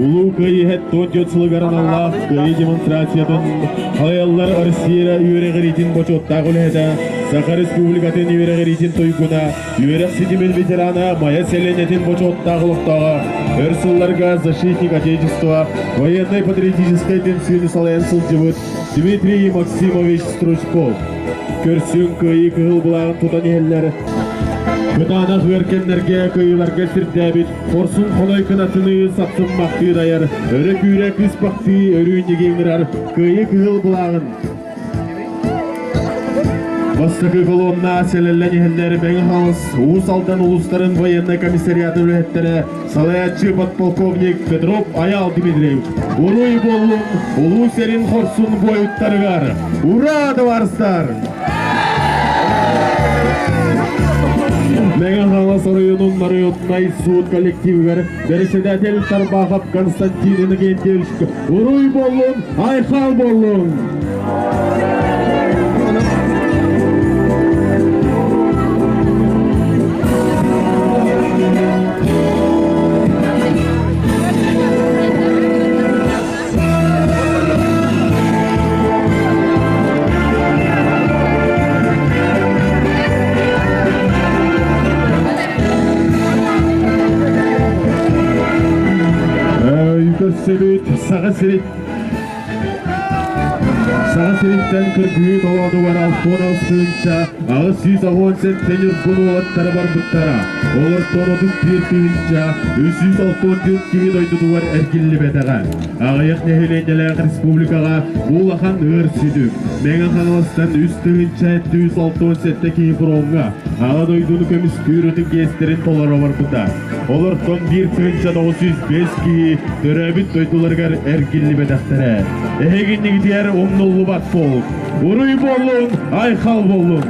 Улуу Кыайыы 74 сылыгар аналлаах Кыайыы демонстрациятын халайаллар Россия үөрэҕириитин бочуоттаах үлэһитэ, Саха Республикатын үөрэҕириитин туйгуна, үөрэх ситимин ветерана Майа сэлиэнньэтин бочуоттаах олохтооҕо, өр сылларга защитник Отечества военнай-патриотическай түмсүүнү салайан сылдьыбыт Дмитрий Максимович Стручков. Көрсүн Кыайыы кыһыл былааҕын тутан иһэллэр. Кытаанах ыар кэмнэргэ кыайыыларга сирдээбит хорсун хоной кынатыныы сапсыммахтыы дайар, өрө күүрэ кыыспахтыы өрүү ньигиҥырар Кыайыы кыһыл былааҕын Бастакы колонна сэлэллэн иһэллэр Мэҥэ Хаҥалас, Уус Алдан улуустарын военнай комиссариатын үлэһиттэрэ, салайааччы подполковник Петров Айаал Дмитриевич. Уруй буоллун улуу сэрин хорсун буойуттарыгар! Ура, товарыстар! Мэҥэ Хаҥалас оройуонун народнай суут коллективыгар председатель Тарбахов Константин Иннокентьевич уруй буоллун, айхал буоллун! Көрсүбүт Саха сирин Саха сириттэн кыргыы толоонугар алтуон сыынча 887 ньургун уолаттара барбыттара. Олортон 31 364 киһи дойдутугар эргиллибэтэҕэ. Аҕыйах нэһилиэнньэлээх республикаҕа бу улахан ыар сүтүк. Мэҥэ Хаҥаластан 3767 киһи фроҥҥа Аҕа дойдуну көмүскүүр ытык иэстэрин толоро барбыта. Олортон 1905 киһи төрөөбүт дойдуларыгар эргиллибэтэхтэрэ. Эһигиннигитигэр умнуллубат полк. Уруй буоллун, айхал буоллун!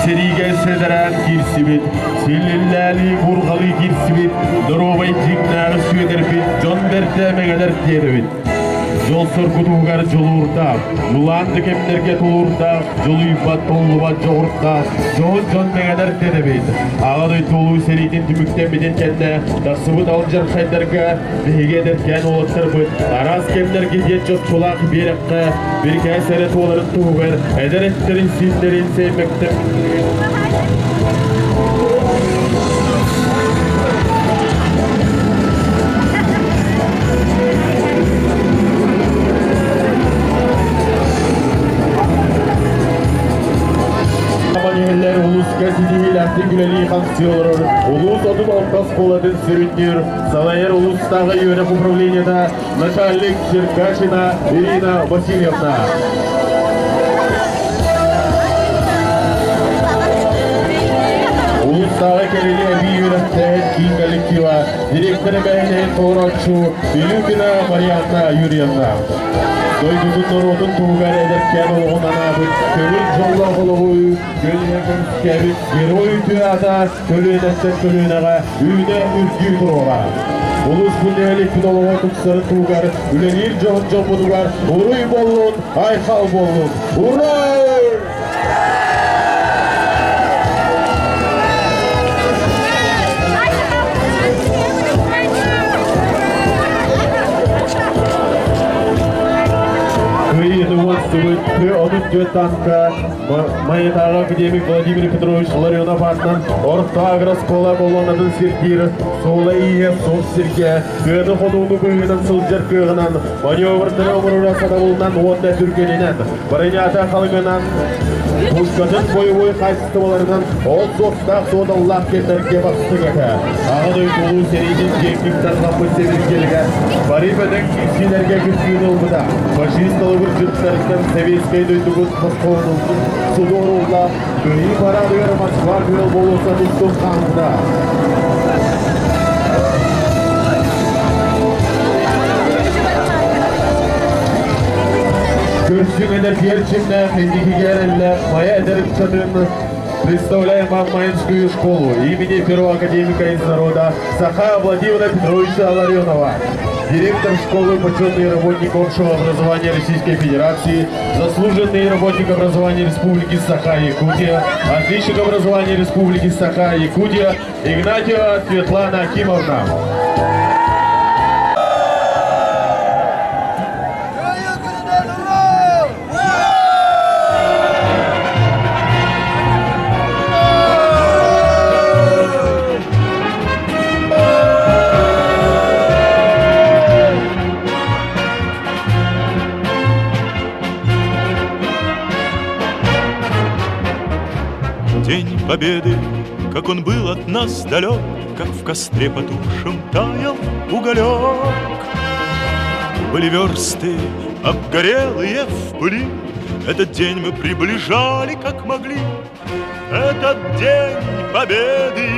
Сэриигэ сэдэрэн киирсибит, силлиллээли бурҕалыы киирсибит, доруобай дьиҥнээҕи сүөдэрбит дьон бэртэ мэҥэлэр диэтэбит. Дьол соргутугар дьулуурдаах, улаан да кэмнэргэ тулуурдаах, дьулуйбат, толлубат дьоҕурдаах, дьоһун дьон мэҥэлэр дэтэбит. Аҕа дойду улуу сэриитин түмүктэммитин кэннэ тахсыбыт алдьархайдарга биһиги эдэркээн уолаттарбыт араас кэмнэргэ диэн чопчулаах биэрэххэ бирикээс эрэ туоларын туһугар эдэр эттэрин сииннэрин сэймэктэр Иһиллэр улууска ситиһиилээхтик үлэлии-хамсыы олорор улуус 36 оскуолатын сүрүннүүр салайар улуустааҕы үөрэх управлениета начальник Черкашина Ирина Васильевна. Улуустааҕы кэлини эбии үөрэхтээһин киин коллектива директор эбээһинэһин толорооччу Илюкина Марианна Юрьевна. Дойдутун норуотун туһугар эдэркээн олоҕун анаабыт көҥүл дьоллоох олоҕу көлүнэ көмүскээбит герой үтүө аата көлүөнэттэн көлүөнэҕэ үүнэ үрдүү туруоҕа. Улуус бу нэһилиэкпит олоҕо тупсарын туһугар үлэлиир дьоһун дьоммутугар уруй буоллун, айхал буоллун! Ура! Кыайыыны уонсубут 34 танка Майатааҕы академик Владимир Петрович Ларионов аатынан орто агрооскуола колоннатын сирдиир суола-ииһэ суох сиргэ кыаны-хонууну быыһынан сылдьар кыаҕынан, маневрдары оҥороро сатабылынан уонна түргэнинэн, бронята халыҥынан, пушкатын бойобуой хаачыстыбаларынан ол суохтаах суодаллаах кэмнэргэ бастыҥ этэ. Аҕа дойду улуу сэриитин киэҥник тарҕаммыт сэбиргэлигэр бары бөдөҥ киирсиилэргэ кыттыыны ылбыта. Фашист талабырдьыттарыттан сэбиэскэй дойдубут босхолонуутун судуорууллаах Кыайыы парадыгар Москва күөл болуоссат устун хаамта. Көрсүҥ эдэр киэрчимнээх, инникигэ эрэллээх, хайа эдэр ыччатын Представляем вам Майнскую школу имени первого академика из народа Саха Владимира Петровича Ларионова. Директор школы, почетный работник общего образования Российской Федерации, заслуженный работник образования Республики Саха-Якутия, отличник образования Республики Саха-Якутия Игнатьева Светлана Акимовна. День Победы, как он был от нас далек, Как в костре потухшем таял уголек. Были версты, обгорелые в пыли, Этот день мы приближали, как могли. Этот день Победы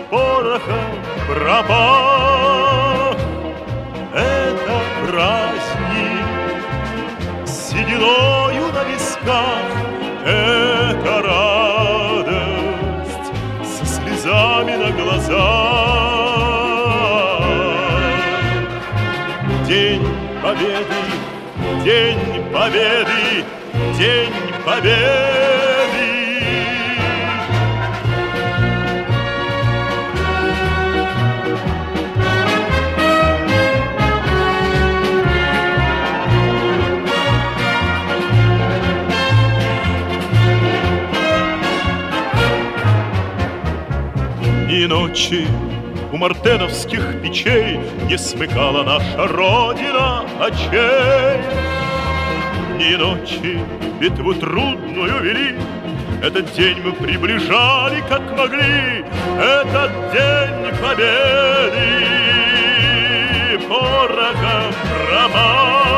порохом пропах. Это праздник с сединою на висках, Это радость со слезами на глазах. День Победы, День Победы, День Победы! И ночи у мартеновских печей Не смыкала наша Родина очей. Дни и ночи битву трудную вели, Этот день мы приближали, как могли, Этот день победы порохом промах.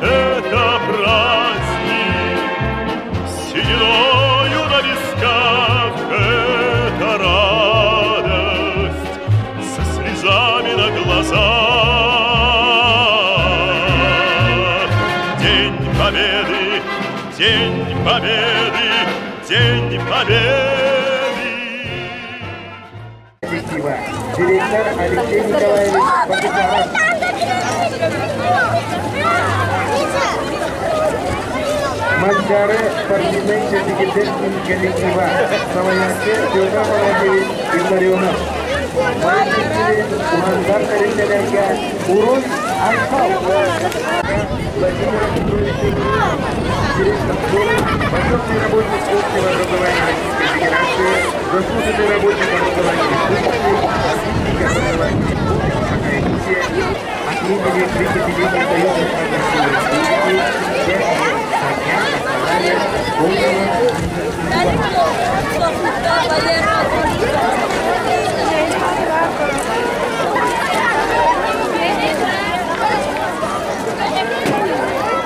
Это праздник с сединою на висках, Это радость со слезами на глазах. День Победы, День Победы, День Победы! Директор Алексей Николаевич Богданов. Манчары спортивнай чэбдигирдэр киин коллектива, салайааччы Петр Афанасьевич Илларионов. Бары уһандар тэрилтэлэргэ Урун Айхал Владимир Петрович директор школы, почетный работник общего образования Российской Федерации, заслуженный работник образования республики, отличник образования республики Саха-Якутия, от имени председателя Союза школ республики, 5 лет со дня основания школьного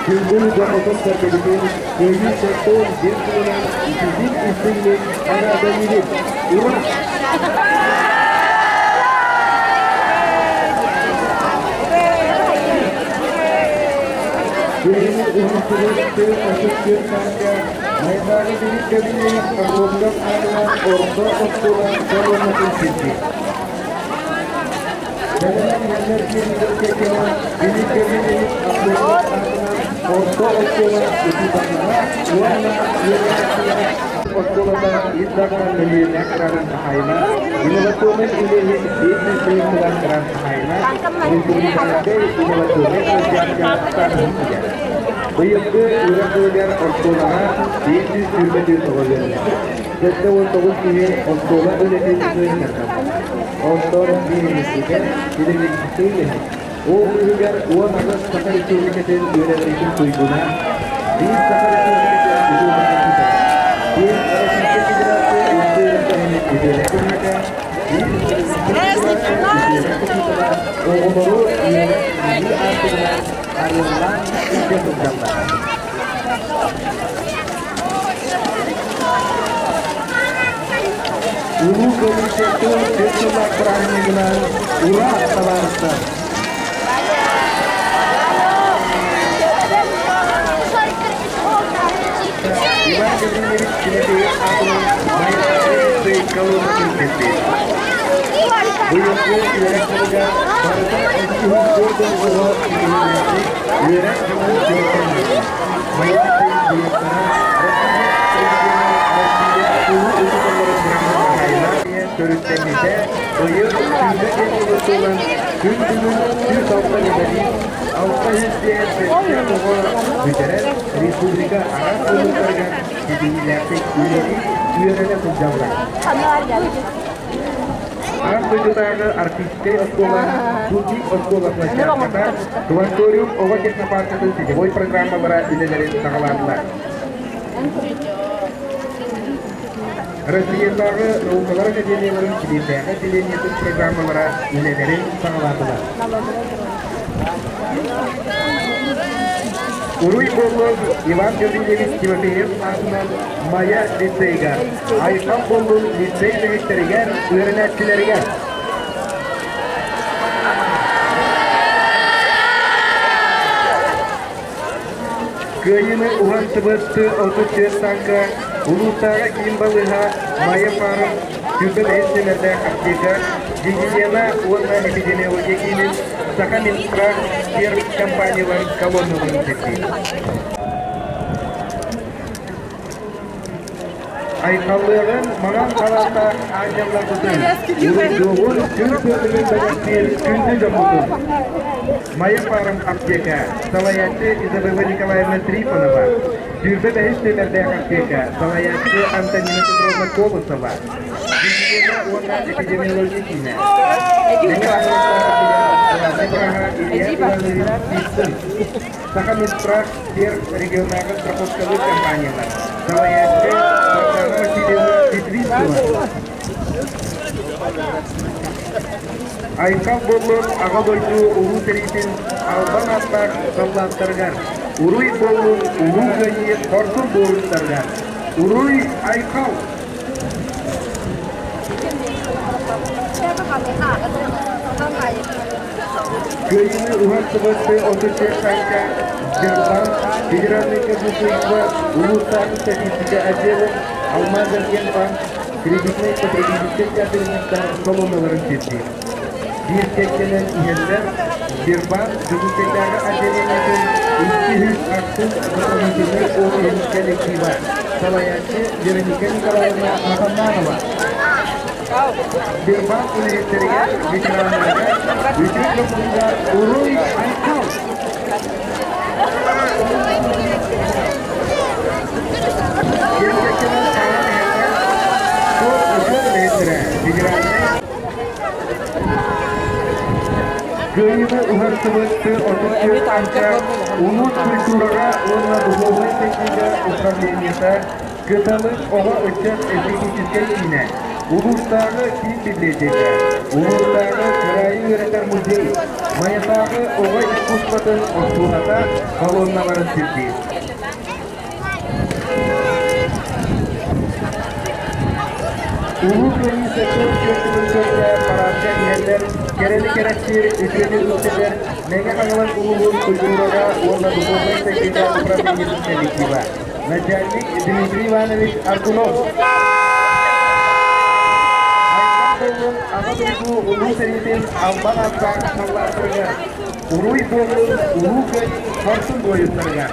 Күндүл дьоммутун сэргэбитин Кыайыы 75 сылынан итиитик истиҥник эҕэрдэлиибит! Ура! Билигин уһансыбыт тыл 34 тааска Майдааҕы билик кэбиниэт Охлопков аатынан орто оскуола колоннатын сирдиир. Кэлэн иһэллэр диэн кэккэҕэ билик кэбиниэт Охлопков аатынан орто оскуола учууталлара уонна үөрэнээччилэрэ оскуолата Ил Дархан мөлүйүөннээх гранын хаһаайына, инновационнай үлэһит бизнес-проектылар грант хаһаайына, республиканскай инновационнай площадка статуһун ылар. Быйылгы үөрэх дьылыгар оскуолаҕа 524 оҕо үөрэнэр. 79 киһи оскуола үлэтин кыайан Онтон биһигиттэн педагогическай үлэһит. Ол быыһыгар 18 Саха Республикатын үөрэҕириитин туйгуна, биир Саха Республикатын үтүөлээх учуутала, биир Российскай Федерация үрдүк үөрэхтээһинин үтүөлээх көмөтө, биир Российскай Федерация үтүөлээх учуутала оҕолору үөрэх билии аартыгынан арыаллаан илдьэ сылдьаллар. Улуу Кыайыы 74 сыллаах бырааһынньыгынан Ура, табаарыстар! сирдиир. Быйылгы үөрэх дьылыгар барыта 204 оҕо ситиһиилээхтик үөрэх дьылын түмүктэммитэ. Майа лицейин директора Россия президенэ Россия улуу учууталларын бырагыраамаларынан төрүттэммитэ быйыл 21 сылы туолан күн бүгүн 106 медалист, 605 оҕо бүтэрэн республика араас улуустарыгар ситиһиилээхтик үлэлии, үөрэнэ сылдьаллар. Аан дойдутааҕы Арктическай оскуола Спутник оскуола площадката Кванториум оҕо технопаркатын сетевой программалара үлэлэрин саҕалаатылар. Россиятааҕы наукалар академияларын Сибиирдээҕи отделениетын программалара үлэлэрин саҕалаатылар. Уруй буоллун Иван Гаврильевич Тимофеев аатынан Майа лицейгэр, Айхал буоллун лицей үлэһиттэригэр, үөрэнээччилэригэр. Кыайыыны уһансыбыт 34 танка улуустааҕы киин балыыһа Майя Фаров сүүрбэ бэһис нүөмэрдээх аптека гигиена уонна эпидемиология киинин Саха Минстрах сервис компаниялар колонналарын сирдиир. Айхаллыаҕын маҥан халааттаах аанньалларбытын, уруйдуоҕун күн сырдыгын бэлэхтиир күндү дьоммутун. Майа фарм аптека, салайааччы Изабелла Николаевна Трифонова, 25 нүөмэрдээх аптека, салайааччы Антонина Петровна Колосова, гигиена уонна эпидемиология киинэ, Илья Иванович Птицын, Саха Минстрах региональнай страховкалыыр компаниялар, салайааччы Сардаана Васильевна Петрицкого. Айхал буоллун Аҕа дойду Улуу сэриитин албан ааттаах саллааттарыгар, уруй буоллун Улуу Кыайыы хорсун буоруттарыгар! Уруй Айхал! Кыайыыны уһансыбыт 34 танка Сбербанк, Федеральный казначейство, улуустааҕы статистика отделын, Алмазэргиэнбанк, кредитнэй потребительскай кооперативтар колонналарын сирдиир. Биир кэккэнэн иһэллэр Сбербанк Дьокуускайдааҕы отделениетын 206 дополнительнай офиһын коллектива, салайааччы Вероника Николаевна Маханнанова. Сбербанк үлэһиттэригэр, ветераннарга үтүө дьоммутугар уруй айхал! Киэргэккэнэн хаалан иһэллэр суол учуот үлэһиттэрэ федеральнай Кыайыыны уһансыбыт 34 танка улуус культураҕа уонна духовнай сайдыыга управлениета Кыталык оҕо-ыччат эстетическэй киинэ, улуустааҕы киин библиотека, улуустааҕы кыраайы үөрэтэр музей, Майатааҕы оҕо искусствотын оскуолата колонналарын сирдиир. Улуу Кыайыы 74 сылын көрсө параадка иһэллэр, кэрэни кэрэхсиир, үтүөнү үксэтэр Мэҥэ Хаҥалас улууһун культураҕа уонна духовнай сайдыыга управлениетын коллектива. Начальник Дмитрий Иванович Аргунов. Айсан Аҕа дойду Улуу сэриитин албан ааттаах саллааттарыгар, уруй буоллун Улуу Кыайыы хорсун буойуттарыгар!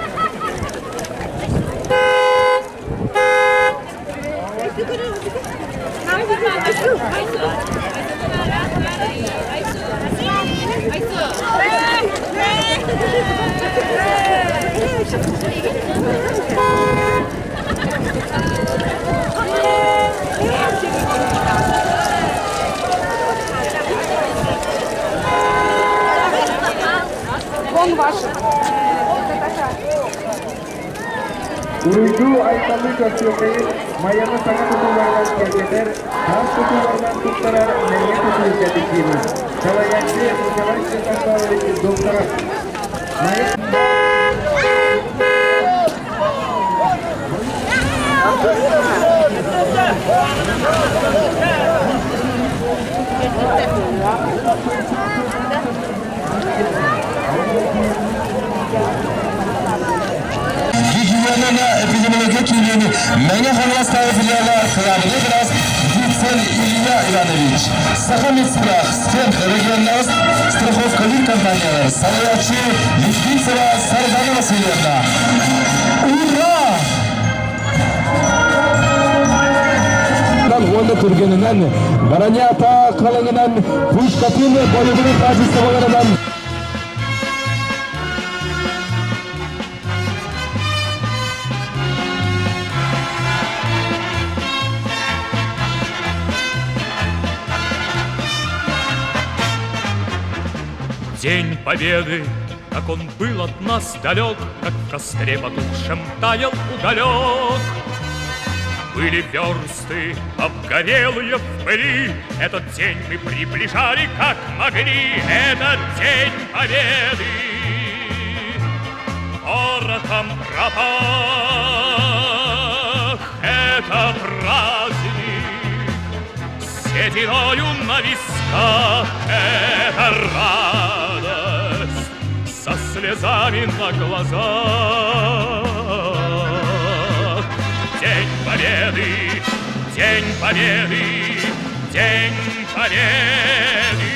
Вон ваша. Уруйдуу Айталы көрсүөххэйин Майаны саҥа тутууларынан киэргэтэр, таас тутууларынан туттарар Мэҥэ тутуу кэлликтиибин. Салайааччы Николай Степан Павлович Докторов. Майа Гигиенаны эпидемиология киинин Мэҥэ Хаҥаластааҕы филиала кылаабынай быраас Венцель Илья Иванович, Сахамедстрах, Стерх регионнааҕы страховкалыыр компаниялар салайааччы Литвинцева Сардана Васильевна. Ура! Уонна түргэнинэн, бронята халыҥынан, пушкатын боевой качестволарынан День Победы, как он был от нас далек, Как в костре потухшем таял уголек. Были версты, обгорелые в пыли, Этот день мы приближали, как могли, Этот день Победы. Порохом пропах, это праздник, Сединою на висках, это радость, Со слезами на глазах. День Победы, День Победы, День Победы!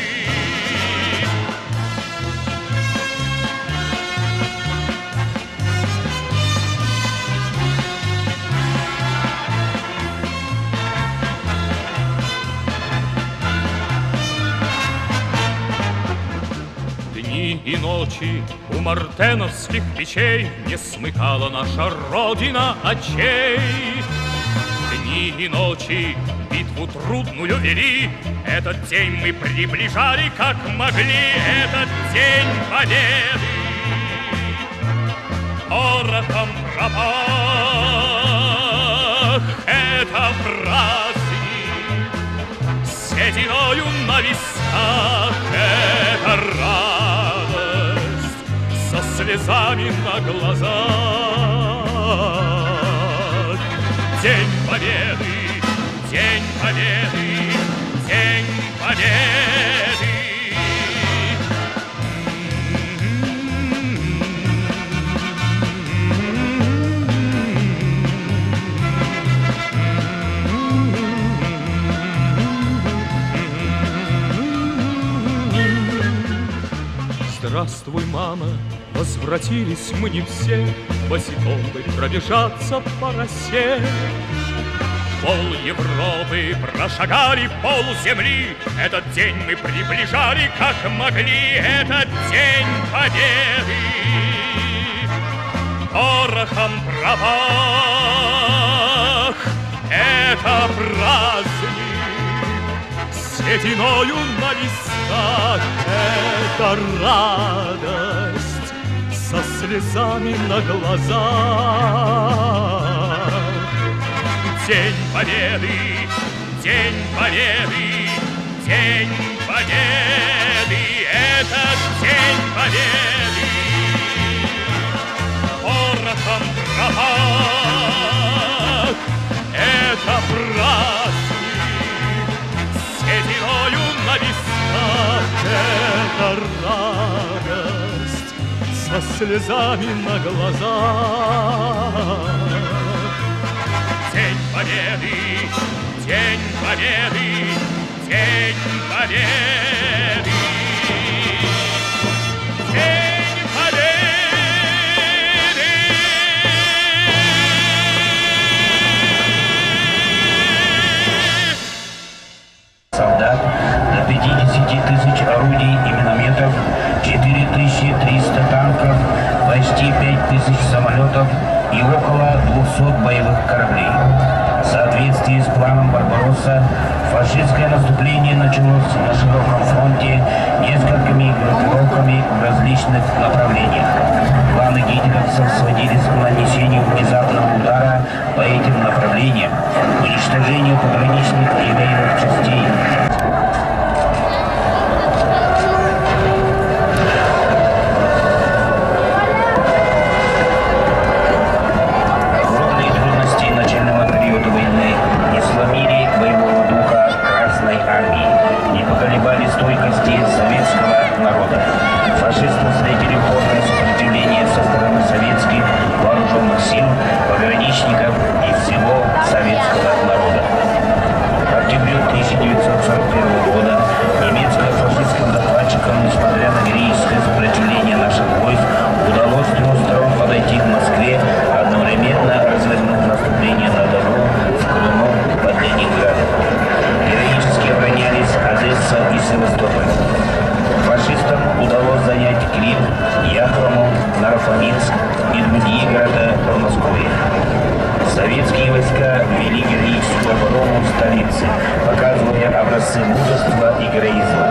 Дни и ночи у мартеновских печей Не смыкала наша Родина очей. Дни и ночи битву трудную вели, Этот день мы приближали, как могли, Этот день победы. Порохом пропах, это праздник, Сединою на висках, это радость, Со слезами на глазах. День Победы, День Победы, День Победы! Здравствуй, мама, возвратились мы не все, Босиком бы пробежаться по росе. Пол Европы прошагали, пол земли, Этот день мы приближали, как могли, Этот день победы. Порохом пропах, это праздник, Сединою на висках, это радость, Со слезами на глазах. День Победы, День Победы, День Победы, это День Победы. Порохом пропах, это праздник, Сединою на висках, это радость, Со слезами на глазах. День Победы, День Победы, День Победы! День Победы! Солдат, до 50 тысяч орудий и минометов, 4300 танков, почти 5000 самолетов и около 200 боевых кораблей. В соответствии с планом «Барбаросса» фашистское наступление началось на широком фронте несколькими группировками в различных направлениях. Планы гитлеровцев сводились к нанесению внезапного удара по этим направлениям, уничтожению пограничных и военных частей. Огромные трудности начального периода войны не сломили боевого духа Красной Армии, не поколебали стойкости советского народа. Фашисты встретили упорное сопротивление со стороны советских вооруженных сил, пограничников и всего советского народа. К октябрю Образцы мужества и героизма.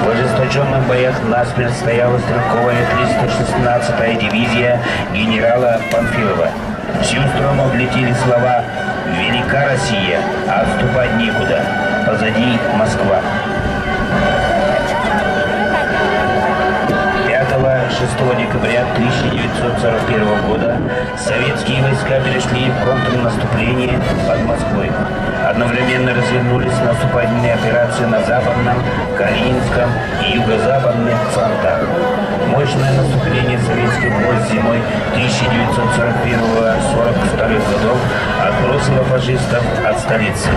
В ожесточенных боях насмерть стояла стрелковая 316-я дивизия генерала Панфилова. Всю страну облетели слова «Велика Россия, а отступать некуда. Позади Москва». 5-6 декабря 1941 года советские войска перешли в контрнаступление под Москвой. Одновременно развернулись наступательные операции на Западном, Калининском и Юго-Западных фронтах. Мощное наступление советских войск зимой 1941-42 годов отбросило фашистов от столицы.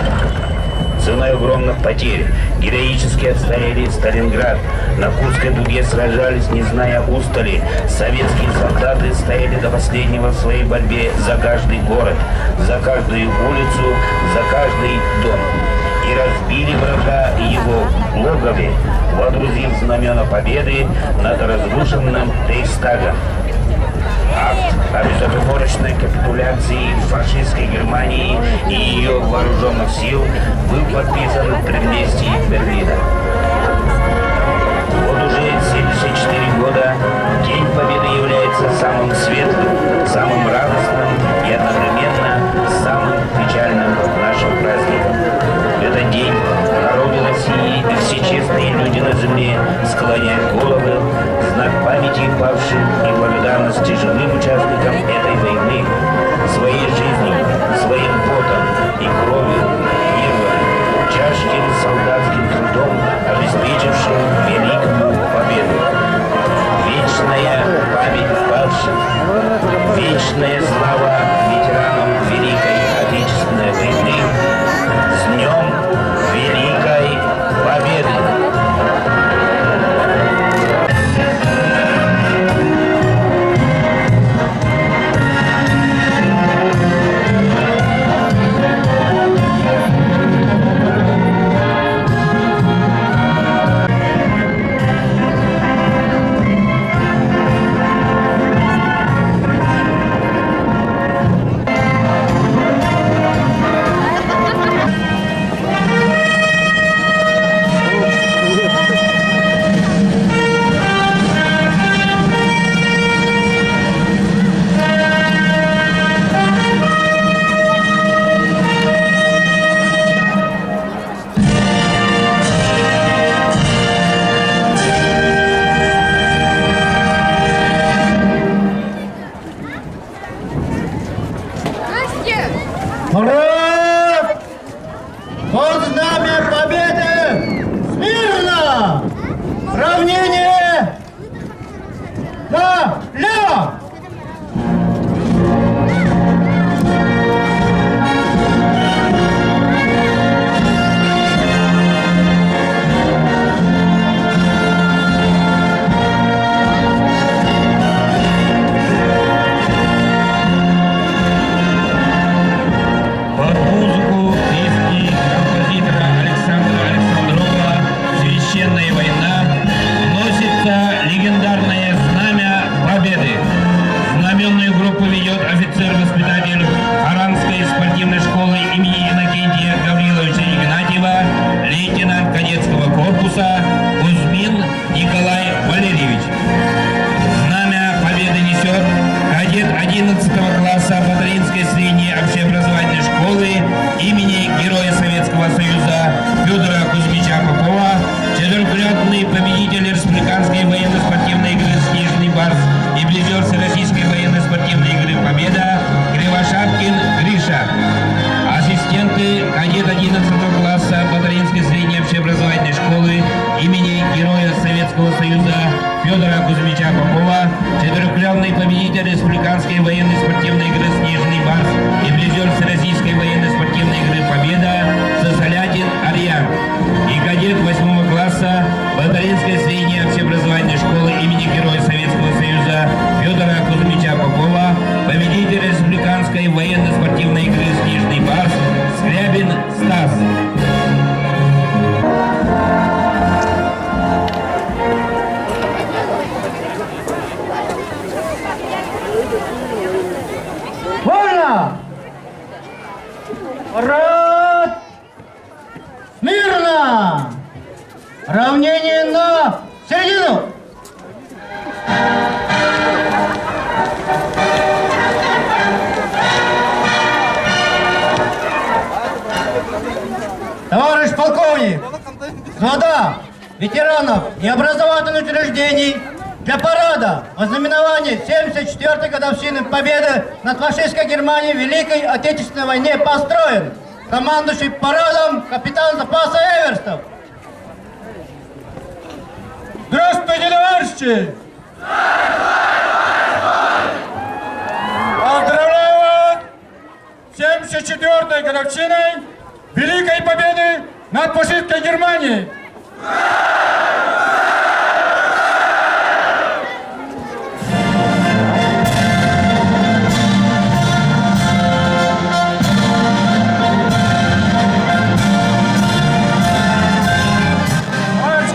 Ценой огромных потерь героически отстояли Сталинград. На Курской дуге сражались, не зная устали. Советские солдаты стояли до последнего в своей борьбе за каждый город, за каждую улицу, за каждый дом. И разбили врага его логове, водрузив знамена победы над разрушенным Рейхстагом. Акт о безоговорочной капитуляции фашистской Германии и ее вооруженных сил был подписан в предместье Берлина. Вот уже 74 года День Победы является самым светлым, самым радостным и одновременно самым печальным нашим праздником. В этот день народы России и все честные люди на земле склоняют головы в знак памяти павшим и благодарности живым участникам этой войны, своей жизнью, своим потом и кровью, нервами, тяжким солдатским трудом, обеспечившим великую победу. Вечная память павших, вечная слава ветеранам Великой Отечественной войны. С Днем Великой Победы! Ура! Под знамя Победы! Смирно! Равнение! Налево! Под музыку песни композитора Александра Александрова «Священная война» носится легендарное знамя Победы. Знаменную группу ведет офицер-воспитатель Харанской спортивной школы имени Иннокентия Гавриловича Игнатьева, лейтенант кадетского корпуса Кузьмин Николай Валерьевич. Знамя Победы несет кадет 11 класса Батаринской средней общеобразовательной школы имени Героя Советского Союза Федора Кузьмича Попова, четырехкратный победитель Республиканской военно-спортивной игры «Снежный барс» и призер Всероссийской военно-спортивной игры «Победа» Кривошапкин Гриша. Ассистенты кадет 11 класса Батаринской средней общеобразовательной школы имени Героя Советского Союза Федора Кузьмича Попова, четырехкратный победитель Республиканской военно-спортивной игры «Снежный барс» и призер Всероссийской военно-спортивной игры «Победа» Сосолятин Арьян и кадет 8 класса Батаринской средней общеобразовательной школы имени Героя Советского Союза Федора Кузьмича Попова, победитель Республиканской военно-спортивной игры «Снежный барс» Скрябин Стас. Вольно! Ура! Смирно! взвода ветеранов и образовательных учреждений для парада во знаменовании 74-й годовщины Победы над фашистской Германией в Великой Отечественной войне построен. Командующий парадом капитан запаса Эверстов. Здравствуйте, товарищи! Поздравляю вас 74-й годовщиной Великой Победы над фашистской Германией!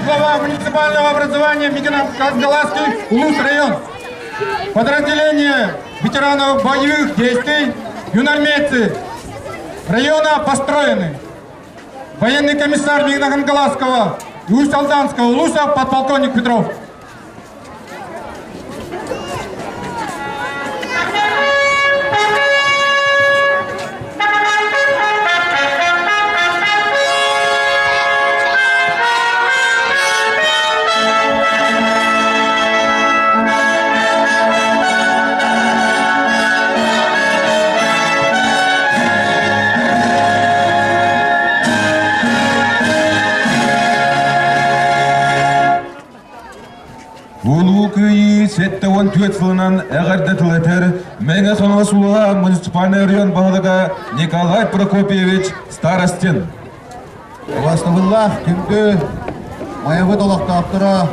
Глава муниципального образования Мегино-Кангаласский Улус район. Подразделение ветеранов боевых действий юнармейцы района построены. Военный комиссар Мегино-Кангаласского и Усть-Алданского улуса подполковник Петров. Улуу Кыайыы 74 сылынан эҕэрдэ тыл этэр Мэҥэ Хаҥалас улууһа муниципальнай район баһылыга Николай Прокопьевич Старостин. Убастабыллаах күндү Майабыт олохтоохторо,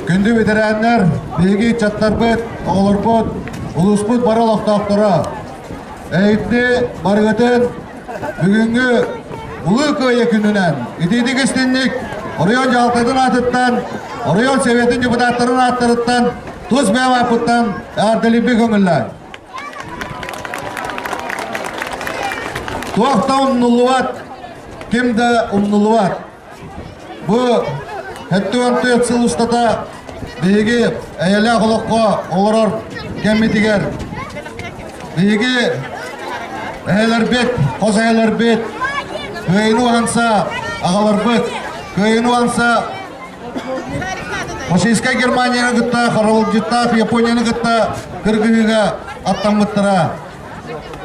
күндү ветераннар, биһиги ыччаттарбыт, оҕолорбут, улууспут бары олохтоохторо, эһигини барыгытын бүгүҥҥү Улуу Кыайыы күнүнэн итиитик истинник оройуон дьаһалтатын аатыттан, оройуон Советын депутаттарын ааттарыттан тус бэйэм ааппыттан эҕэрдэлиирбин көҥүллээн. Туох да умнуллубат, ким да умнуллубат. Бу 74 сыл устата биһиги эйэлээх олоххо олорор кэммитигэр биһиги эһэлэрбит, хос эһэлэрбит, кыайыны уһанса аҕаларбыт, кыайыны уһанса Фашистскай Германияны кытта, харабылдьыттаах Японияны кытта кыргыһыыга аттаммыттара.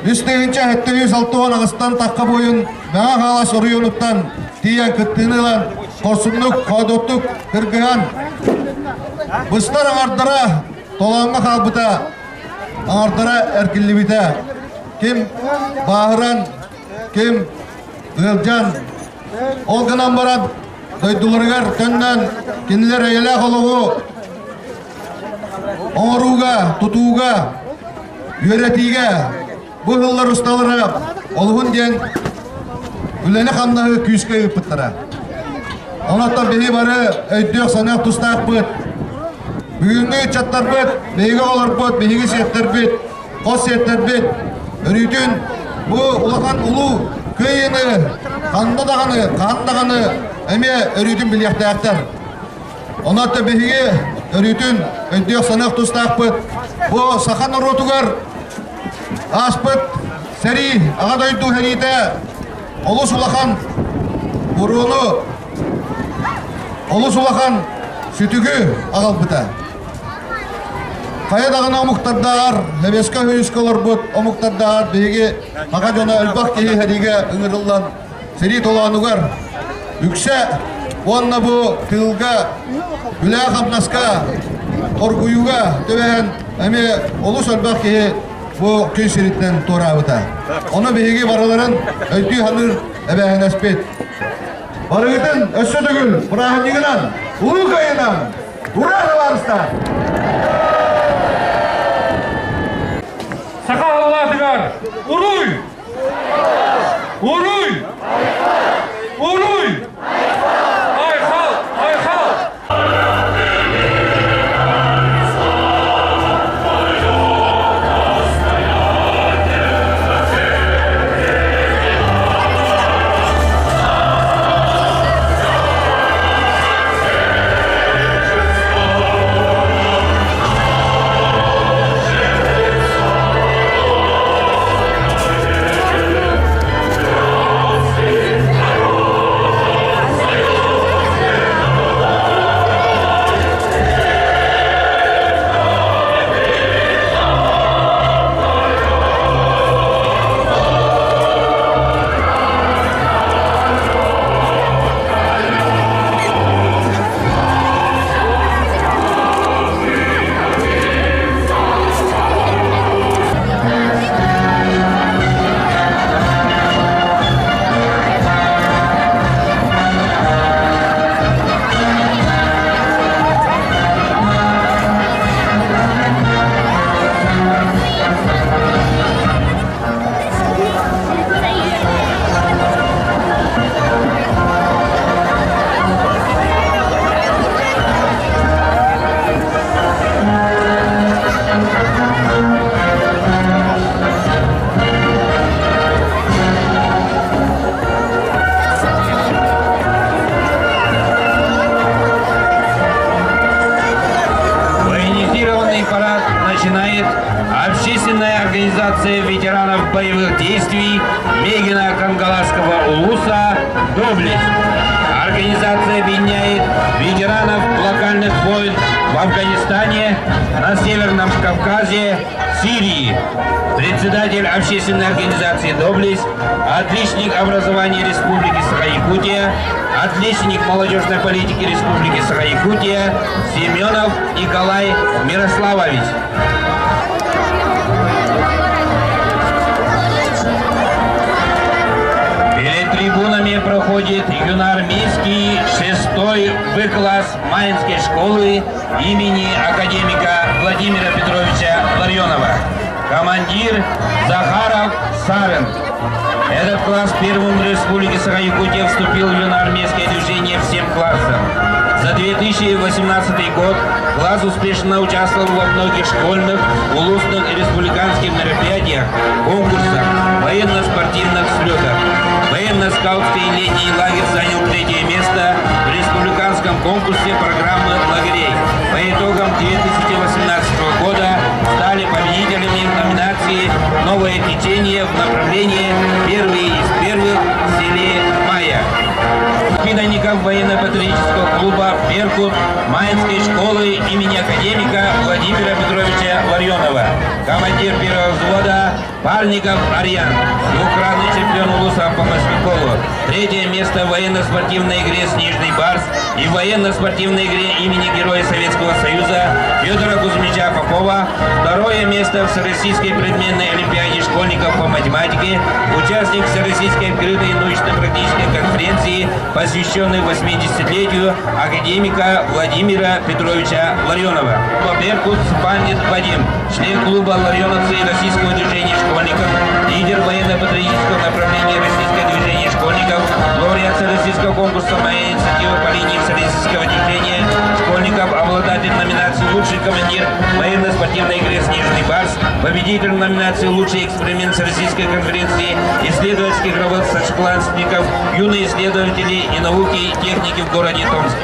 Үс тыһыынча сэттэ сүүс алта уон аҕыстан тахха буойун Мэҥэ Хаҥалас оройуонуттан тиийэн кыттыыны ылан, хорсуннук, хоодуоттук кыргыһан, быстар аҥардара толооҥҥо хаалбыта, аҥардара эргиллибитэ. Ким бааһыран, ким ыалдьан, ол гынан баран дойдуларыгар төннөн кинилэр эйэлээх олоҕу оҥорууга, тутууга, үөрэтиигэ бу ыһыллар усталара олуһун диэн үлэни-хамнаһы күүскэ ыыппыттара. Онон биһи бары өйдүөх-саныах тустаахпыт. Бүгүҥҥү ыччаттарбыт, биһиги оҕолорбут, биһиги сиэттэрбит, хос сиэттэрбит өрүүтүн бу улахан улуу кыайыыны ханна даҕаны, хаһан даҕаны эмиэ өрүүтүн билиэхтээхтэр. Онон биһиги өрүүтүн өйдүөх-саныах тустаахпыт. Бу саха норуотугар ааспыт сэрии, Аҕа дойду сэриитэ олус улахан буруону, олус улахан сүтүгү аҕалбыта. Хайа даҕаны омуктардааҕар, Сэбиэскэй Союзка олорбут омуктардааҕар биһиги саха дьоно элбэх киһи сэриигэ ыҥырыллан сэрии толоонугар үксэ уонна бу тыылга үлэ-хамнаска оргуйууга түбэһэн эмиэ олус элбэх киһи бу күн сириттэн туораабыта. Ону биһиги барыларын өйдүү саныыр эбээһинэспит. Барыгытын өссө төгүл бырааһынньыгынан, Улуу Кыайыынан! Ура, табаарыстар! Саха халлаатыгар уруй! Уруй! Уруй! Айхал! Айхал! организация ветеранов боевых действий Мегина Кангаласского улуса «Доблесть». Организация объединяет ветеранов локальных войн в Афганистане, на Северном Кавказе, Сирии. Председатель общественной организации «Доблесть», отличник образования Республики Саха-Якутия, отличник молодежной политики Республики Саха-Якутия Семенов Николай Мирославович. Перед трибунами проходит юноармейский шестой В-класс Майнской школы имени академика Владимира Петровича Ларионова. Командир Захаров Сарен. Этот класс первым в Республике Саха-Якутия вступил в юноармейское движение всем классом. За 2018 год класс успешно участвовал во многих школьных, улусных и республиканских мероприятиях, конкурсах, военно-спортивных слетах. Военно-скаутский летний лагерь занял третье место в республиканском конкурсе программы лагерей. По итогам 2018 года стали победителями в номинации «Новое течение» в направлении «Первые из первых» в селе Мая. Воспитанников военно-патриотического клуба «Беркут» Майнской школы имени академика Владимира Петровича Ларионова. Командир первого взвода Парников Арьян, двукратный чемпион Улуса по баскетболу. Третье место в военно-спортивной игре «Снежный барс» и в военно-спортивной игре имени Героя Советского Союза Федора Кузьмича Попова. Второе место в Всероссийской предметной олимпиаде школьников по математике. Участник Всероссийской открытой научно-практической конференции, посвященной 80-летию академика Владимира Петровича Ларионова. Беркут Пандит Вадим, член клуба «Ларионовцы» Российского движения школьников, лидер военно-патриотического направления Российское движение школьников, лауреат Всероссийского конкурса «Моя инициатива» по линии Всероссийского движения школьников, обладатель номинации «Лучший командир военно-спортивной игры «Снежный барс», победитель номинации «Лучший эксперимент Всероссийской конференции исследовательских работ старшеклассников, юные исследователи и науки и техники в городе Томске».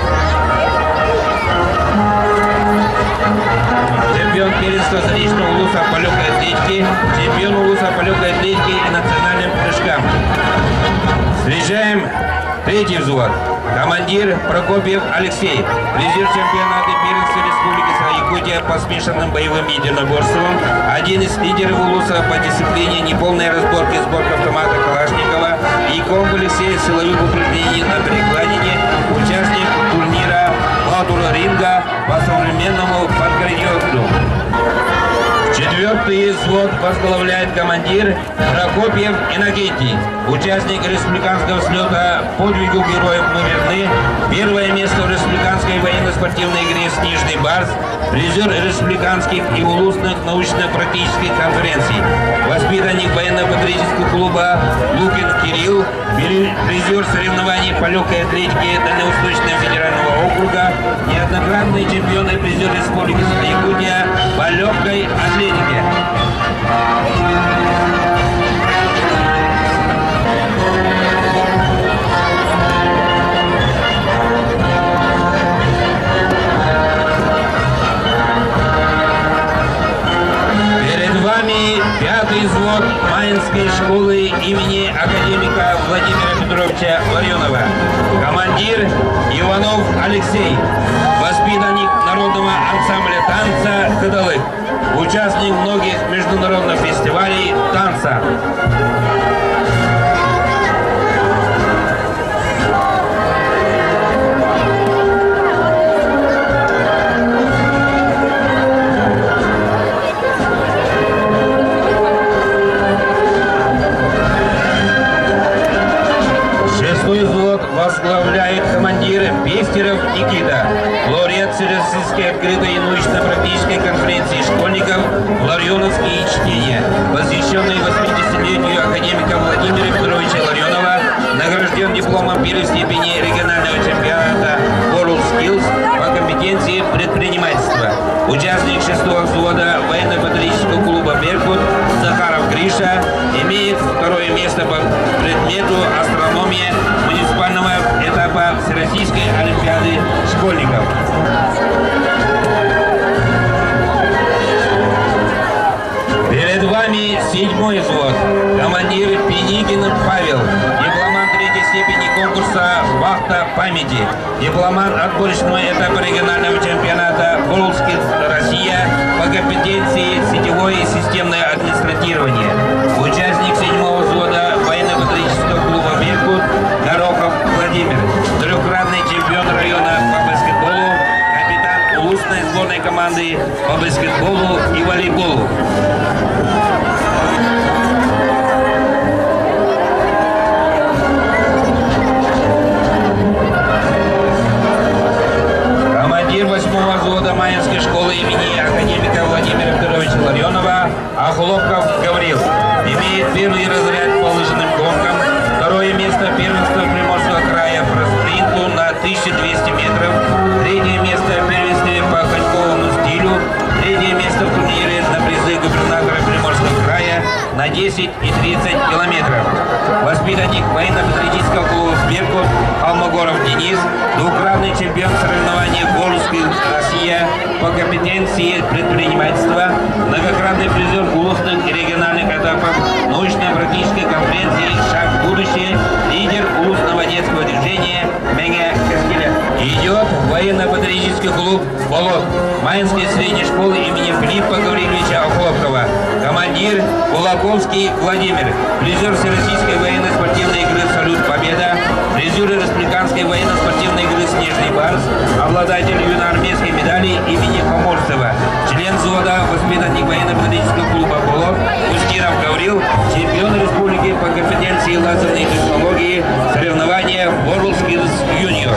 Чемпион первенства столичного улуса по легкой атлетике, чемпион улуса по легкой атлетике и национальным прыжкам. Встречаем третий взвод. Командир Прокопьев Алексей, призер чемпионата первенства Республики Саха-Якутия по смешанным боевым единоборствам, один из лидеров улуса по дисциплине неполной разборки сборка автомата Калашникова и комплексе силовых упражнений на перекладине, участник турнира Батура ринга по современному подградиоту. Четвертый взвод возглавляет командир Прокопьев Иннокентий, участник республиканского слета «Подвигу героев мы верны», первое место в республиканской военно-спортивной игре «Снежный барс», призер республиканских и улусных научно-практических конференций, воспитанник военно-патриотического клуба Лукин Кирилл, призер соревнований по легкой атлетике Дальневосточного федерального округа, неоднократный чемпион и призер Республики Саха-Якутия по легкой атлетике. Перед вами пятый взвод Майнской школы имени академика Владимира Петровича Ларионова. Командир Иванов Алексей, воспитанник народного ансамбля танца «Кадалык», участник многих международных фестивалей танца. Шестой взвод возглавляет командир Пестеров Никита, лауреат Всероссийской открытой и научно-практической конференции школьников «Ларионовские чтения», посвященной 80-летию академика Владимира Петровича Ларионова, награжден дипломом первой степени регионального чемпионата World Skills по компетенции предпринимательства. Участник шестого взвода военно-патриотического клуба «Беркут» Захаров Гриша имеет второе место по предмету астрономия муниципального этапа Всероссийской олимпиады школьников. Перед вами памяти. Дипломант отборочного этапа регионального чемпионата WorldSkills Россия по компетенции сетевое и системное администратирование. Участник седьмого взвода военно-патриотического клуба «Беркут» Горохов Владимир. Трехкратный чемпион района по баскетболу, капитан улусной сборной команды по баскетболу и волейболу. Командир 8-го взвода Майинской школы имени академика Владимира Петровича Ларионова Охлопков Гаврил. Имеет первый разряд по лыжным гонкам, второе место первенства Приморского края по спринту на 1200 метров, третье место в первенстве по коньковому стилю, третье место в турнире на призы губернатора Приморского края на 10 и 30 километров. Воспитанник военно-патриотического клуба «Беркут» Холмогоров Денис, двукратный чемпион соревнований «Волжский Россия» по компетенции предпринимательства, многократный призер улусных и региональных этапов научно-практической конференции «Шаг в будущее», лидер улусного детского движения «Мэҥэ кэскилэ». Идет военно-патриотический клуб «Болот» Майинской средней школы имени Филиппа Гавриловича Охлопкова. Командир Кулаковский Владимир, призер Всероссийской военно-спортивной игры «Салют Победа», призер Республиканской военно-спортивной игры «Снежный барс», обладатель юноармейской медали имени Поморцева, член взвода, воспитанник военно-патриотического клуба «Болот» Устинов Гаврил, чемпион республики по компетенции лазерной технологии соревнования WorldSkills Junior.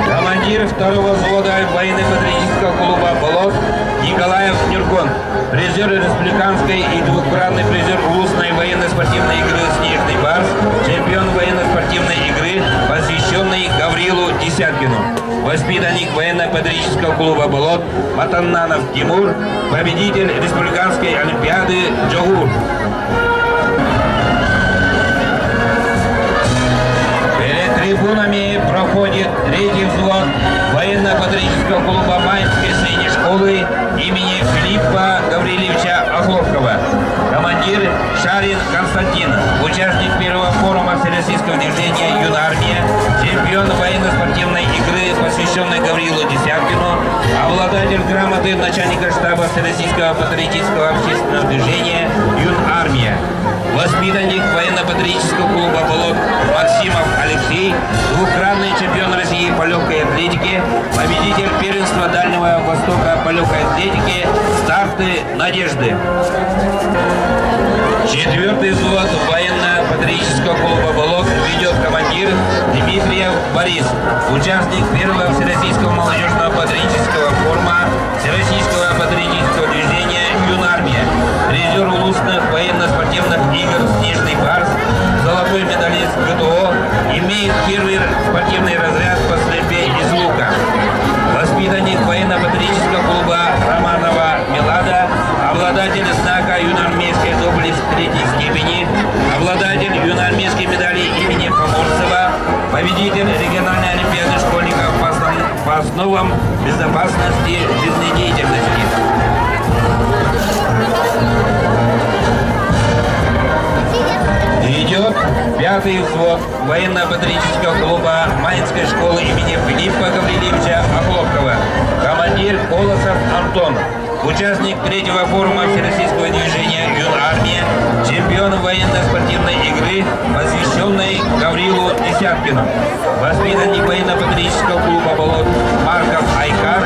Командир второго взвода военно-патриотического клуба «Болот» Николаев Нюркон, призер республиканской и двукратный призер улусной военно-спортивной игры «Снежный барс», чемпион военно-спортивной игры, посвященной Гаврилу Десяткину. Воспитанник военно-патриотического клуба «Болот» Матаннанов Тимур, победитель республиканской олимпиады «Джогур». Перед трибунами проходит третий взвод военно-патриотического клуба Майнской средней школы имени Филиппа Гаврилевича Охлопкова. Командир Шарин Константин, участник первого форума Всероссийского движения «Юнармия», чемпион военно-спортивной игры, посвященной Гаврилу Десяткину, обладатель грамоты начальника штаба Всероссийского патриотического общественного движения «Юнармия». Воспитанник военно-патриотического клуба «Болот» Максимов Алексей, двукратный чемпион России по легкой атлетике, победитель первенства Дальнего Востока по легкой атлетике «Старты надежды». Четвертый взвод военно-патриотического клуба «Болот» ведет командир Дмитриев Борис, участник первого Всероссийского молодежного патриотического форума Всероссийского патриотического движения «Юнармия», призер улусных военно-спортивных игр «Снежный барс», золотой медалист ГТО, имеет первый спортивный разряд по стрельбе из лука. Воспитанник военно-патриотического клуба Романова Милада, обладатель знака юноармейской доблести третьей степени, обладатель юноармейской медали имени Поморцева, победитель региональной олимпиады школьников по основам безопасности жизнедеятельности. Идет пятый взвод военно-патриотического клуба Майнской школы имени Филиппа Гаврилевича Охлопкова. Командир Колосов Антон. Участник третьего форума Всероссийского движения «Юнармия», чемпион военно-спортивной игры, посвященной Гаврилу Десяткину. Воспитанник военно-патриотического клуба «Болот» Марков Айкар,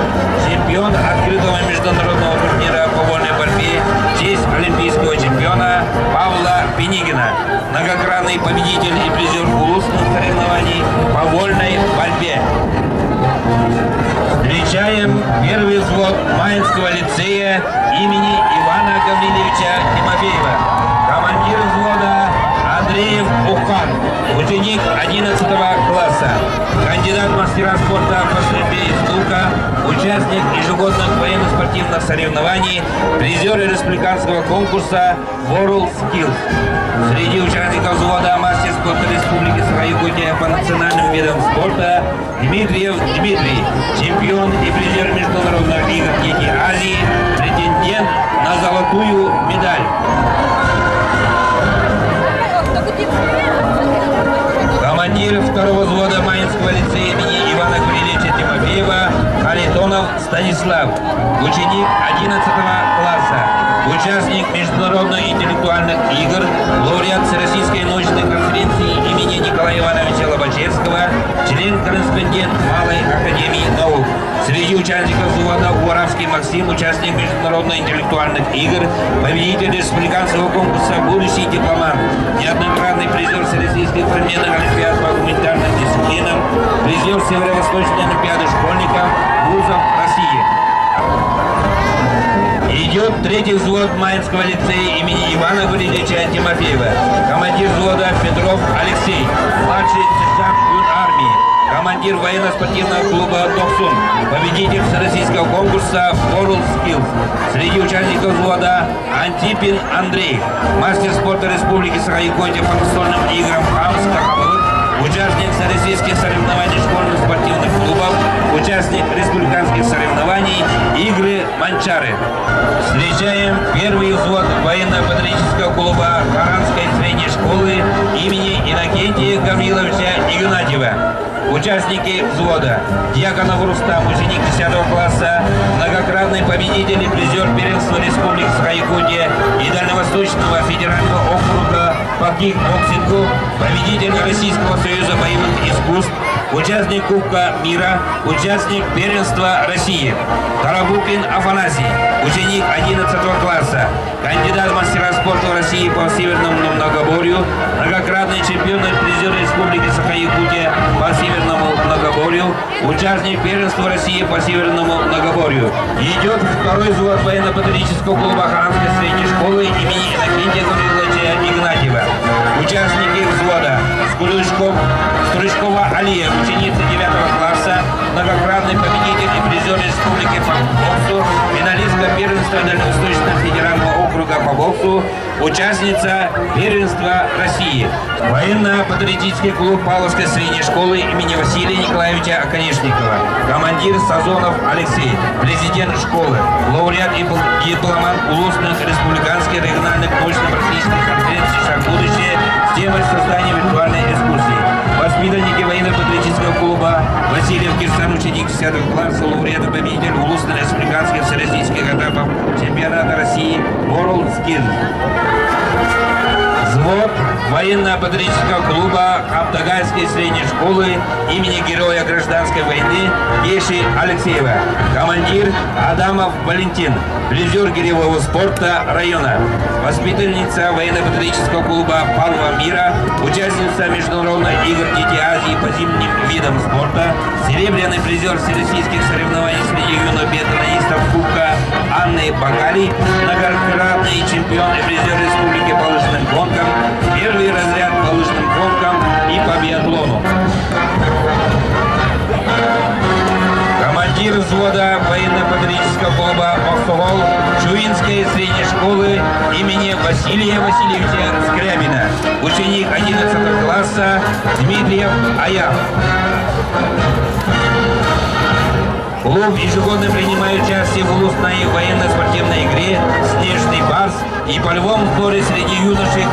чемпион открытого международного турнира по вольной борьбе в честь олимпийского чемпиона Павла Пенигина, многократный победитель и призер улусных соревнований по вольной борьбе. Встречаем первый взвод Майнского лицея имени Ивана Гаврилевича Тимофеева. Командир взвода Андреев Ухан, ученик 11 класса, кандидат в мастера спорта по стрельбе из лука, участник ежегодных военно-спортивных соревнований, призер республиканского конкурса World Skills. Среди участников взвода мастер спорта Республики Саха-Якутия по национальным видам спорта Дмитриев Дмитрий, чемпион и призер международных игр Дети Азии, претендент на золотую медаль. второго взвода Майнского лицея имени Ивана Гурилевича Тимофеева Харитонов Станислав, ученик 11 класса, участник международных интеллектуальных игр, лауреат Всероссийской научной конференции имени Николая Ивановича Лобачевского, член-корреспондент Малой Академии наук. Среди участников взвода Уаравский Максим, участник международных интеллектуальных игр, победитель республиканского конкурса «Будущий дипломат», неоднократный призер Всероссийских современных олимпиад по гуманитарным дисциплинам, призер Северо-Восточной олимпиады школьников вузов России. Идет третий взвод Майнского лицея имени Ивана Гурилича Тимофеева. Командир взвода Петров Алексей, младший сержант армии, командир военно-спортивного клуба «Токсун», победитель всероссийского конкурса World Skills. Среди участников взвода Антипин Андрей, мастер спорта Республики Саха-Якутия по настольным играм «Хамс Кахабылык», участник всероссийских соревнований школьных спортивных клубов, участник республиканских соревнований «Игры Манчары». Встречаем первый взвод военно-патриотического клуба Харанской средней школы имени Иннокентия Гавриловича Игнатьева. Участники взвода. Дьяконов Рустам, ученик 10 класса, многократный победитель и призер первенства Республики Саха-Якутия и Дальневосточного федерального округа по кикбоксингу, победитель Российского союза боевых искусств, участник Кубка мира, участник первенства России. Тарабукин Афанасий, ученик 11 класса, кандидат в мастера спорта России по северному многоборью, многократный чемпион и призер Республики Саха-Якутия по северному многоборью, участник первенства России по северному многоборью. Идет второй взвод военно-патриотического клуба Харанской средней школы имени Иннокентия Гавриловича Игнатьева. Участники взвода Стручков, Стручкова Алия, ученица 9 класса, многократный победитель и призер Республики по боксу, финалистка первенства Дальневосточного федерального округа по боксу, участница первенства России. Военно-патриотический клуб Павловской средней школы имени Василия Николаевича Оконешникова. Командир Сазонов Алексей, президент школы, лауреат и дипломант улусных республиканских региональных научно-практических конференций «Шаг в будущее» с темой создания виртуальной экскурсии. Воспитанники военно-патриотического клуба Васильев Кирсан, ученик 10 класса, лауреат и победитель улусных республиканских всероссийских этапов чемпионата России World Skills. Взвод военно-патриотического клуба Хаптагайской средней школы имени героя гражданской войны Геши Алексеева. Командир Адамов Валентин, призер гиревого спорта района. Воспитанница военно-патриотического клуба «Палва мира», участница международных игр Дети Азии по зимним видам спорта, серебряный призер всероссийских соревнований среди юных биатлонистов Кубка Анны Багали, многократный чемпион и призер республики по лыжным гонкам, первый разряд по лыжным гонкам и по биатлону. Командир взвода военно-патриотического клуба «Мохсогол» Чуинской средней школы имени Василия Васильевича Скрябина, ученик 11 класса Дмитриев Аян. Клуб ежегодно принимает участие в улусной военно-спортивной игре «Снежный барс» и полевом сборе среди юношей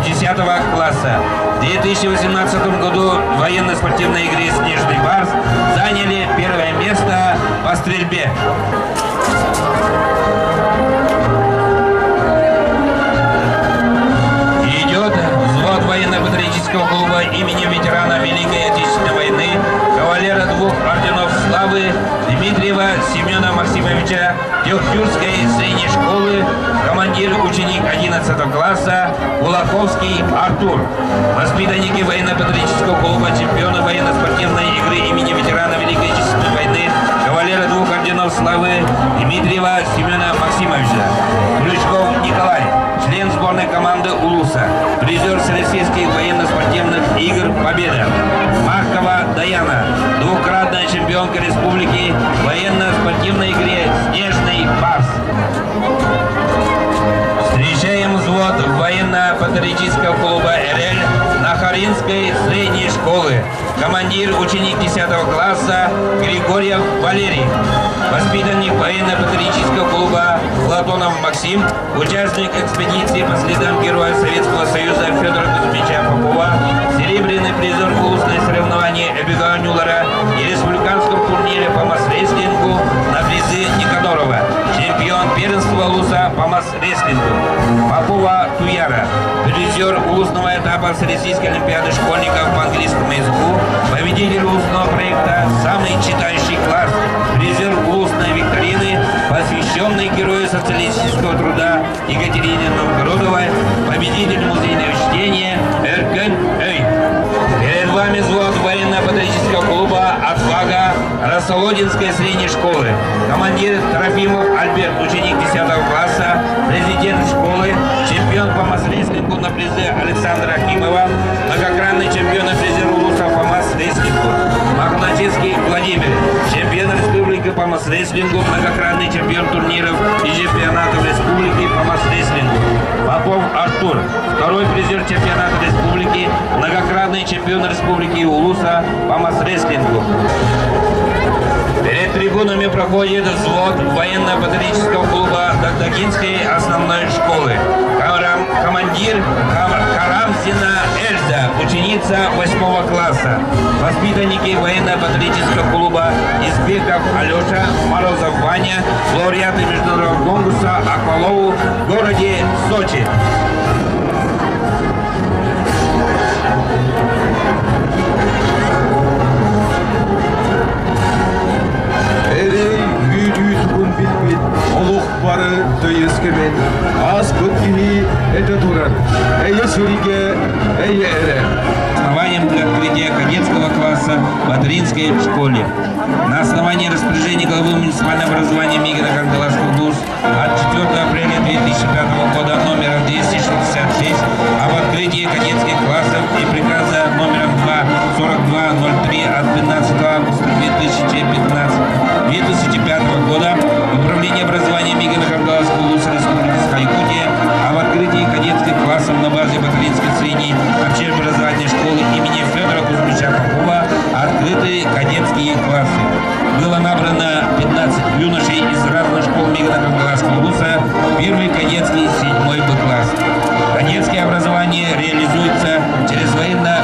10 класса. В 2018 году в военно-спортивной игре «Снежный барс» заняли первое место по стрельбе. Идет взвод военно-патриотического клуба имени ветерана Великой Отечественной войны, кавалера двух орденов славы Дмитриева Семена Максимовича Тюхтюрской средней школы, командир ученик 11 класса Кулаковский Артур. Воспитанники военно-патриотического клуба, чемпионы военно-спортивной игры имени ветерана Великой Отечественной войны, кавалера двух орденов славы Дмитриева Семена Максимовича. Крючков Николай, член сборной команды Улуса, призер всероссийских военно-спортивных игр «Победа». Маркова Даяна, двукратная чемпионка республики в военно-спортивной игре «Снежный барс». Встречаем взвод военно-патриотического клуба «РЛ» на Батаринской средней школы. Командир, ученик 10 класса Григорьев Валерий. Воспитанник военно-патриотического клуба Платонов Максим, участник экспедиции по следам Героя Советского Союза Федора Кузьмича Попова, серебряный призер устное соревнование Эбигейл Нюллера и республиканском турнире по масс-рестлингу на призы Никанорова, чемпион первенства Улуса по масс-рестлингу, Попова Туяра, призер улусного этапа Всероссийской олимпиады школьников по английскому языку, победитель устного проекта «Самый читающий класс», призер устной викторины, посвященной герою социалистического труда Екатерине Новгородовой, победитель музейного чтения Эркен Эй. Перед вами взвод военно-патриотического клуба «Отвага» Росолодинской средней школы. Командир Трофимов Альберт, ученик 10 класса, президент школы, чемпион по масс-рестлингу на призы Александра Акимова, многократный чемпион и призер Улуса по масс-рестлингу. Мохначевский Владимир, чемпион республики по масс-рестлингу, многократный чемпион турниров и чемпионатов республики по масс-рестлингу. Попов Артур, второй призер чемпионата республики, многократный чемпион республики Улуса по масс-рестлингу. Перед трибунами проходит взвод военно-патриотического клуба Дагдагинской основной школы. Командир Карамзина Эльза, ученица 8 класса. Воспитанники военно-патриотического клуба Избеков Алеша, Морозов Ваня, лауреаты международного конкурса «Аквалоу» в городе Сочи. Эрэй күүтүү билбит, олох бары төйөскемен, ааспыт киһи этэ турар, эйэ сиригэ, эйэ эрэ. Основанием для открытия кадетского класса в Батаринской школе. На основании распоряжения главы муниципального образования Мегино Кангаласского УЛУС от 4 апреля 2005 года номером 266 об открытии кадетских классов и приказа номером 2 4203 от 15 августа 2005 года Управление образования Мегино Кангаласского УЛУСа Республики Саха-Якутия об открытии кадетских классов на базе Батаринской средней общеобразовательной школы имени Федора Кузьмича Попова открыты кадетские классы. Было набрано 15 юношей из разных школ Мегино Кангаласского УЛУСа, первый кадетский, 7 Б класс. Кадетское образование реализуется через военно